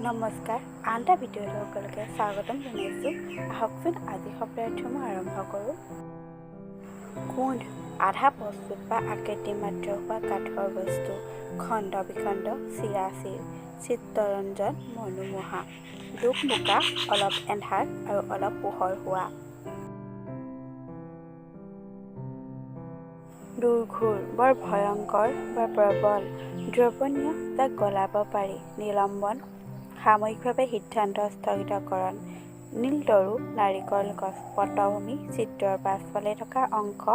নমস্কাৰ, আন এটা ভিডিঅ'লৈ সকলোকে স্বাগতম জনাইছোঁ। আহকচোন, আজি শব্দাৰ্থসমূহ আৰম্ভ কৰোঁ। গোন্ধ, আধা প্ৰস্তুত বা আকৃতি মাত্ৰ হোৱা কাঠৰ বস্তু। খণ্ড বিখণ্ড, চিৰাচিৰ। চিত্তৰঞ্জন, মনোমোহা। দোকমোকা, অলপ এন্ধাৰ আৰু অলপ পোহৰ হোৱা। দুৰ্ঘোৰ, বৰ ভয়ংকৰ বা প্ৰবল। দ্ৰৱণীয়, যাক গলাব পাৰি। নিলম্বন, সাময়িকভাৱে সিদ্ধান্ত স্থগিতকৰণ। নীলতৰু, নাৰিকল গছ। পটভূমি, চিত্ৰৰ পাছফালে থকা অংশ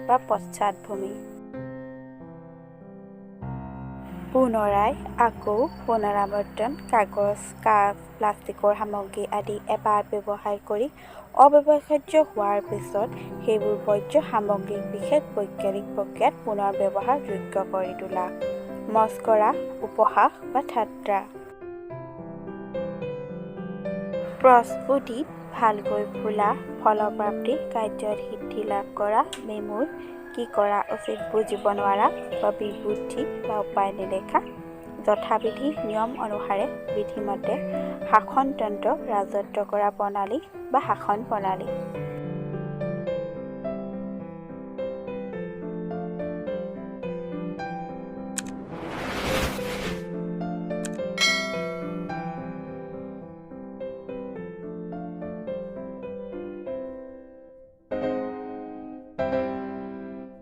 বা পশ্চাদভূমি। পুনৰাই, আকৌ, পুনৰাৱৰ্তন। কাগজ, কাঁচ, প্লাষ্টিকৰ সামগ্ৰী আদি এবাৰ ব্যৱহাৰ কৰি অব্যৱহাৰ্য হোৱাৰ পিছত সেইবোৰ বৰ্জ্য সামগ্ৰীক বিশেষ বৈজ্ঞানিক প্ৰক্ৰিয়াত পুনৰ ব্যৱহাৰযোগ্য কৰি তোলা। মস্কৰা, উপহাস বা ঠাট্টা। প্ৰস্ফুটিত, ভালকৈ ফুলা। ফলপ্ৰাপ্তি, কাৰ্যত সিদ্ধি লাভ কৰা। বিমূঢ়, কি কৰা উচিত বুজিব নোৱাৰা বা বিবুদ্ধি বা উপায় নেদেখা। যথাবিধি, নিয়ম অনুসাৰে, বিধিমতে। শাসনতন্ত্ৰ, ৰাজত্ব কৰা প্ৰণালী বা শাসন প্ৰণালী।